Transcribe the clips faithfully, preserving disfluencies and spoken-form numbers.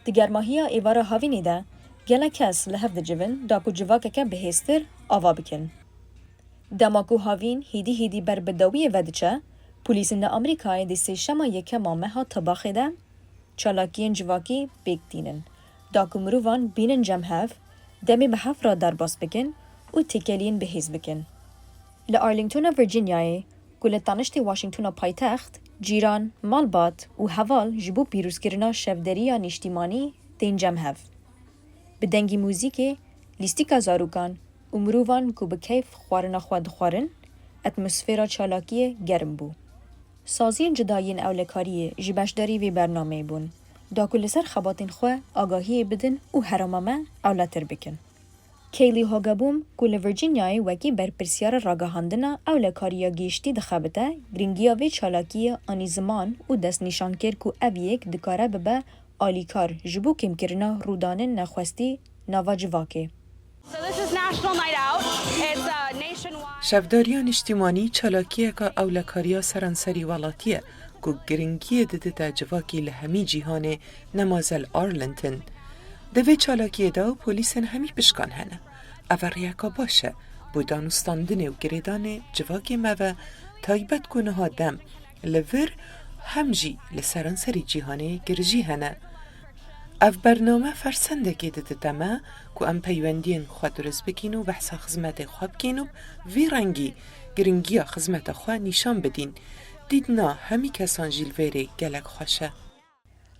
Di germahiya êvara havînê de gelek kes li hev dicivin da ku civakeke bihêztir ava bikin. Dema ku havîn hêdî hêdî ber bi dawiyê ve diçe, polîsên li Amerîkayê di sêşema yekema meha Tebaxê de çalakiyên civakî pêk tînin, da ku mirovan bînin cem hev, demê bi hev re derbas bikin û têkeliyên bihêz bikin. Li Arlingtona Virginiayê, ku li taniştê Washingtona paytext, cîran, malbat û heval ji bo pîrozkirina şevderiya nîştîmanî tên cem hev. Bi dengî muzîkê, lîstika zarokan û mirovan ku bi keyf xwarina xwe dixwarin, atmosfera çalakiyê germ bû. Saziyên cuda yên ewlekariyê jî beşdarî vê bernameyê bûn, da ku li ser xebatên xwe agahiyê bidin û herêma me ewletir bikin. Kaylee Hogeboom, ku li Virginiayê wekî berpirsyara ragihandina ewlekariya giştî dixebite, giringiya vê çalakiyê anî ziman û destnîşan kir ku ev yek dikare bibe alîkar ji bo kêmkirina rûdanên nexwestî nava civakê. So this is National Night Out. It's, uh, nationwide. Şevdariya nîştîmanî çalakiyeka ewlekariya seranserî welatî ye ku giringiyê didite civakî li hemî cîhanê, nema zel Arlington. Di vê çalakiyê de polîsên hemî pişkan hene. Ev rêyeka baş e bo danûstandinê û girêdanê civakê me ve, taybet ku niha dem li vir hem jî li seranserî cîhanê girjî hene. Ev bername fersendekê didite me ku em peywendiyên xwe dirust bikîn û behsa xizmetê xwe bikîn û vî rengî giringiya xizmeta xwe nîşan bidîn. Dîtina hemî kesan jî li vê rê gelek xweş e.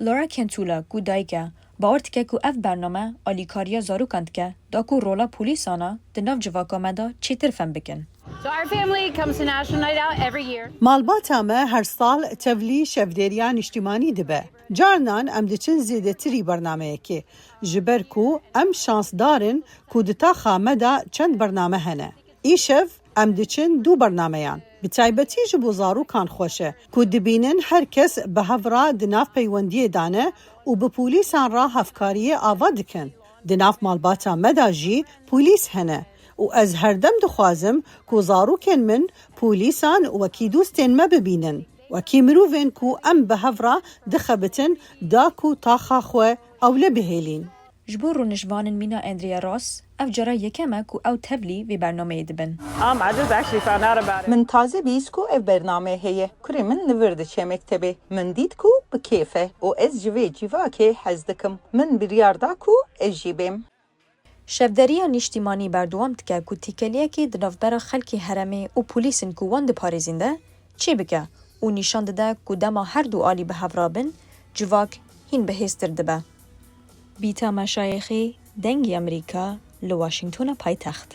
Laura Cantula, ku dayik e, bawer dike ku ev bername alîkariya zarokan dike, da ku rola polîsan a di nav civaka me de çêtir fem bikin. So our family comes to National Night Out every year. Malbata me her sal tevlî şevdêriya nîştîmanî dibe. Carinan em diçin zêdetirî bernameyekê, ji ber ku em şansdar in ku di taxa me de çend bername hene. Îşev em diçin du bernameyan. Bi taybetî ji bo zarokan xweş e ku dibînin her kes bi hev re di nav peywendiyê de ne û bi polîsan re hevkariyê ava dikin. Di nav malbata me de jî polîs hene û ez herdem dixwazim ku zarokên min polîsan wekî dostên me bibînin, wekî mirovên ku em bi hev re dixebitin da ku taxa xwe ewle bihêlîn. Ji bo rûniştvanên mîna Andrea Ross, ev cara yekem e ku ew tevlî vê bernameyê dibin. Um, I just actually found out about it. Min taze bîst ku ev bername heye. Kurê min li vir diçe mektebê. Min dît ku bi kêf e û ez ji vê civakê hez dikim. Min biryar da ku ez jî bêm. Şevderiya nîştîmanî berdewam dike ku têkeliyekê di navbera xelkê herêmê û polîsên ku wan diparêzin de çêbike û nîşan dide ku dema her du alî bi hev re bin, civak hîn bihêztir dibe. Bîta Meşayexê, Dengê Amerîka, li Washingtona paytext.